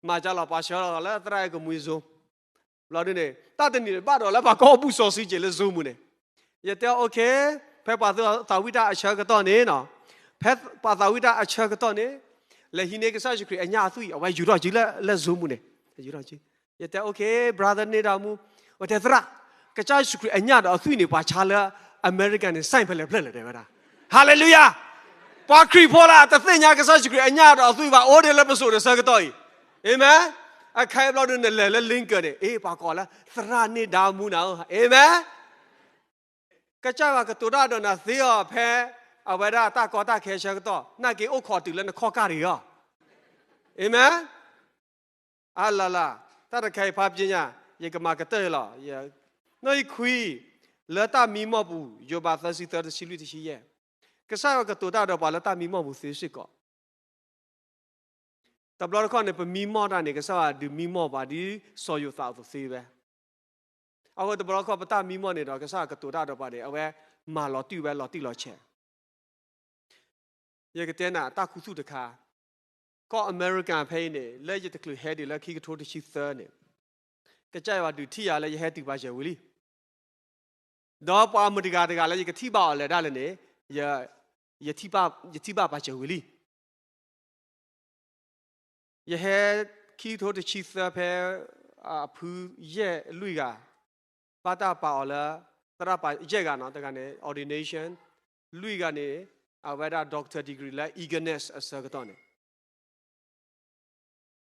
မၤကလီၤ ပှၤဆှၢလီၤလၢသရၣ်အဲၣ်ကမှံZoom, ဘျီဒုန့ၣ် တၢ်တနံၤဘၣ်ဒီးလၢပှၤကိးဘူၣ်စီဆှံက့ၤလၢZoomပူၤန့ၣ်, ယတဲ okay, ဖဲပှၤသးဝံၣ်တၢ်အဆၢကတီၢ်န့ၣ်, ဖဲပှၤသးဝံၣ်တၢ်အဆၢကတီၢ်န့ၣ်, လဲၤဟံးန့ၢ်ကစၢ်ယ့ၣ်ၡူးခရံာ်အညၣ်အသွံၣ် အဝဲယူၤထီၣ်က့ၤလၢZoomပူၤန့ၣ်, ယူၤထီၣ်က့ၤ. ယတဲ okay, brotherန့ၢ်ဒါမူ, အဝဲတဲသရၣ်, ကစၢ်ယ့ၣ်ၡူးခရံာ်အညၣ်ဒီးအသွံၣ်န့ၣ် ပှၤဆါလၢAmericaန့ၣ် ဆိုင်ဖဲလဲၣ်ဖျၢၣ်လဲၣ် တဲဝဲဒၣ်. Hallelujah. ပှၤခရံာ်ဖိလၢတသ့ၣ်ညါကစၢ်ယ့ၣ်ၡူးခရံာ်အညၣ်ဒီးအသွံၣ်ဘၣ် အိၣ်ဒံးလၢပစိၤဒီးဆၢကတီၢ်အံၤ, အၤမ့ၣ်. အခါအံၤဘျီဒုန့ၣ် နလဲၤလၢLincolnန့ၣ်, အ့ ပှၤကိးလၢသရၣ်န့ၢ်ဒါမူနၤဧၢ, အၤမ့ၣ်. ကစၢ်ယွၤကတိၤတၢ်ဒီးနၤသ့အီၤဖဲ အဝဲဒၣ်တၢ်ကီတၢ်ခဲဆၢကတီၢ်, နာ်က့အိၣ်ခိးတုၤလၢနခီၣ်ကၢ်တဂ့ၤအီၤ, အၤမ့ၣ်. အလၤလၤ, တၢ်တခါအံၤဖးပညါ, ယကမၤကတၢၢ်လီၤ. နီၣ်ဂံၢ်ခွံ, လၢတၢ်မံမီၢ်ပူၤ, ယိၤဘးသၢဆံသၢ တဆံလွံၢ် တဆံယဲၢ်, ကစၢ်ယွၤကတိၤတၢ်ဒီးပှၤလၢတၢ်မံမီၢ်ပူၤသ့စ့ၢ်ကီး. တဘျီတခီၣ်န့ၣ် ပမံမီၢ်တၢ်န့ၣ် ကစၢ်ယွၤဒုးမံမီၢ်ပှၤဒ် စီၤယိၤသးအသိးသ့ဝဲ. အဃိတဘျီတခီၣ် ပတၢ်မံမီၢ်န့ၣ်ဒီး ကစၢ်ယွၤကတိၤတၢ်ဒီးပှၤန့ၣ် အဝဲမၤလီၤတံၢ်ဝဲလီၤတံၢ်လီၤဆဲး. ယကတဲနၤတၢ်ခူသူၣ်တခါ, ကီၢ်အမဲရကၤဖဲအံၤန့ၣ် လၢယတချုးဟဲဒံးလၢခံကထိတဆံသၢန့ၣ်, ကစၢ်ယွၤဒုးထံၣ်ယၤလၢယဟဲတုၤပာ်စၢၤဝံၤလံ. ဒီးပှၤမတဂၤတဂၤလၢယကထံၣ်ဘၣ်အီၤလဲၣ်ဒၣ်လဲာ်န့ၣ်, ယထံၣ်ဘၣ်ပာ်စၢၤဝံၤလံ. ယဟဲခံကထိတဆံသၢဖဲ အဖုယဲၢ်လွံၢ်ဂၤ, ဘၣ်တၢ်ပာ်အီၤလၢ သရၣ်ပာ်ယဲၢ်ဂၤနီၤ, တဂၤန့ၣ် ordination, လွံၢ်ဂၤန့ၣ် အဝဲဒၣ် doctor degree လၢ Eagerness အဆၢကတီၢ်န့ၣ်,